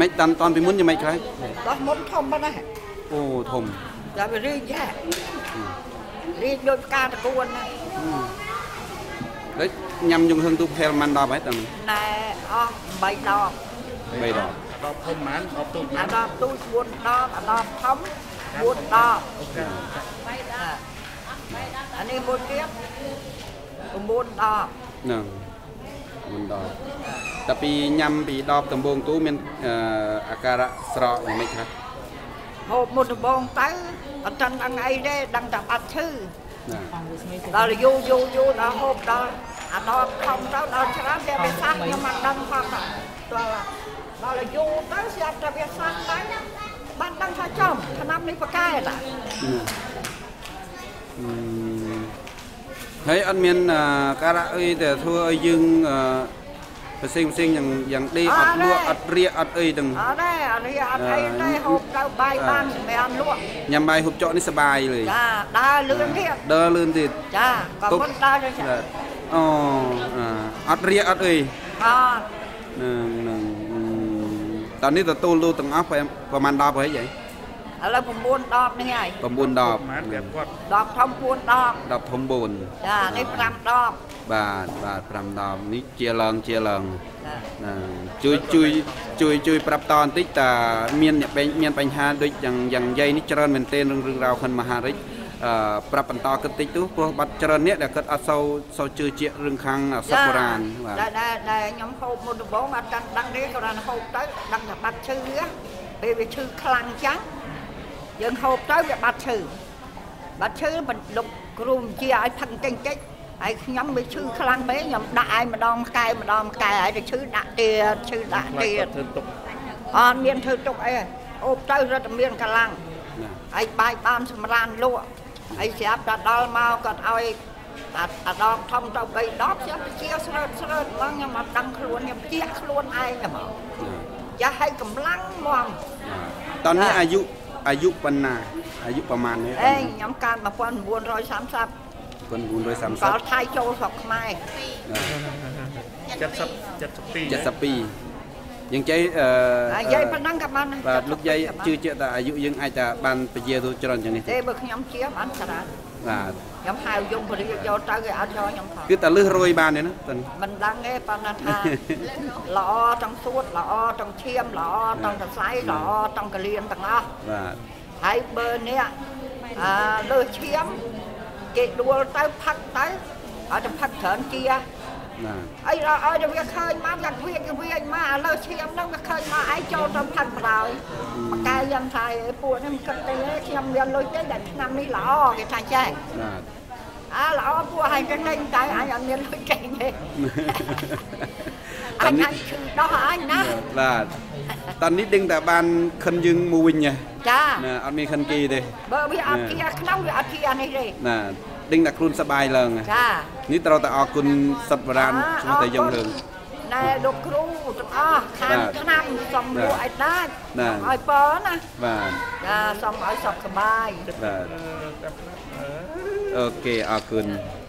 មិនតាន់តាន់ពីមុនយ៉ាងម៉េចខ្លះ ដោះមុនធំប៉ុណ្ណា អូធំ ដល់វារីកយ៉ារីកដូចផ្កាតកួនណា ដូចញ៉ាំយងហឹងទូផែលម៉ាន់10ហើយតា ណែអស់8ដប 3ដប ដបធំម៉ានដបទូច ម៉ានដបទូច4ដបអាដបធំ4ដប អូខេ អានេះមួយទៀត9ដប ហ្នឹង9ដប តែពីញ៉ាំពីដបដំបងទូមានអាការៈស្រកយ៉ាងម៉េចខ្លះ ហូបមុនដំបងទៅអត់ទាន់ដឹងអីទេ ដឹងតែបាត់ឈឺ ដល់យូរយូរយូរដល់ហូបដល់អាដបធំទៅដល់ច្រើនវាវាសះ ខ្ញុំអត់ដឹងផង ដល់យូរទៅស្រាប់តែវាសះទៅ បានដឹងថាចំឆ្នាំនេះប្រកែតា ហើយអត់មានការៈអីដែលធ្វើឲ្យយើងផ្សេងផ្សេងយ៉ាងយ៉ាងដេកអត់លក់អត់រៀកអត់អីទាំង អត់ទេ អត់រៀកអត់អីទេ ហូបទៅបាយបានសម្រាប់លក់ ញ៉ាំបាយហូបចកនេះសបាយលើ ចា ដើរលឿនទៀត ដើរលឿនទៀត ចា ក៏មុនដើរទៅចា អូអត់រៀកអត់អី អត់ នឹងនឹងតើនេះទទួលលូទាំងអស់ប្រហែល10ហើយហី ឥឡូវ9ដបនេះហើយ 9ដប ប្រហែលប្រាប់គាត់ ដបធំ4ដប ដបធំ4 ចា នេះ5ដប បាទបាទ5ដបនេះជាឡើងជាឡើងណា ជួយជួយជួយជួយប្រាប់តបន្តិច តើមានអ្នកមានបញ្ហាដូចយ៉ាងយ៉ាងយាយនេះច្រើនមែនទែន រឿងរឿងរ៉ាវខិនមហារិច អឺប្រាប់បន្តគិតតិចទៅ ព្រោះបាត់ច្រើនអ្នកដែលគាត់អត់សូវសូវជឿជាក់រឿងខាងសពបុរាណ បាទ ដែលដែលខ្ញុំហូបមុនដំបូងអត់តាន់ដឹងទេ គ្រាន់តែហូបទៅដឹងថាបាត់ឈឺ ពេលវាឈឺខ្លាំងចឹងយើងហូបទៅវាបាត់ឈឺ បាត់ឈឺ លោកគ្រូជាឲ្យផឹកតិចតិច ហើយខ្ញុំវាឈឺខ្លាំងពេក ខ្ញុំដាក់ឲ្យម្ដងកែម្ដងកែ ហើយទៅឈឺដាក់ទៀត ឈឺដាក់ទៀត អត់មានធ្វើទុកអី អូបទៅរត់តែមានកម្លាំង ហើយបាយបានសម្រានលក់ ហើយស្រាប់តែដល់មកគាត់ឲ្យអាដងធំទៅ3ដប ស្រាប់តែជាស្រើតស្រើតហ្មង ខ្ញុំអត់ដឹងខ្លួន ខ្ញុំជាខ្លួនឯងហ្មង ចា ឲ្យកម្លាំងហ្មង តនេះអាយុអាយុប៉ុណ្ណា អាយុប្រហែលនេះ អេខ្ញុំកើត1930 1930 កាលថៃចូលស្រុកខ្មែរ 70 72 72យើងចៃ អឺយាយប៉ុណ្ណឹងក៏បាន បាទ លោកយាយជឿជាក់ថាអាយុយើងអាចថាបានពជាទៅច្រើនជាងនេះទេ បើខ្ញុំជាបានច្រើន បាទ ខ្ញុំហៅយំពរាយកទៅគេអត់យកខ្ញុំផង គឺតែលឹះរយបានទេណា មិនដឹងទេ ប៉ុន្តែថាល្អទាំងសួត ល្អទាំងឈាម ល្អទាំងសរសៃ ល្អទាំងកលៀនទាំងអស់ បាទ ហើយបើនេះអឺលើឈាមគេដួលទៅផឹកទៅឲ្យតែផឹកច្រើនជា បាទ អីដល់ឲ្យតែវាឃើញមកយ៉ាងវាវាមកឥឡូវឈាមហ្នឹងវាឃើញមកឯងចូលទៅផឹកបណ្ដោយបកែយ៉ាងថាឯពួកនេះមិនគិតទេ ខ្ញុំមានលុយទេ តែឆ្នាំនេះល្អគេថាចេះ បាទ អាល្អពួកឯងទៅទិញតែអញអត់មានលុយចេញទេ អញអញឈឺដោះអញណា បាទ តនេះដឹងតែបានខិនយើងមួយវិញ ចា ណា អត់មានខិនគេទេ បើវាអត់ជាក្នុងវាអត់ជានេះទេ ណា ដឹងតែខ្លួនសប្បាយឡើង ចា នេះត្រូវតែអរគុណសត្វបុរាណឈ្មោះតែយើងរឿង ណែលោកគ្រូទាំងអស់ខាងឆ្នាំ សុំលក់ឲ្យដាច់ឲ្យពរណា បាទ ចា សុំឲ្យសុខសប្បាយ បាទ អូខេ អរគុណ។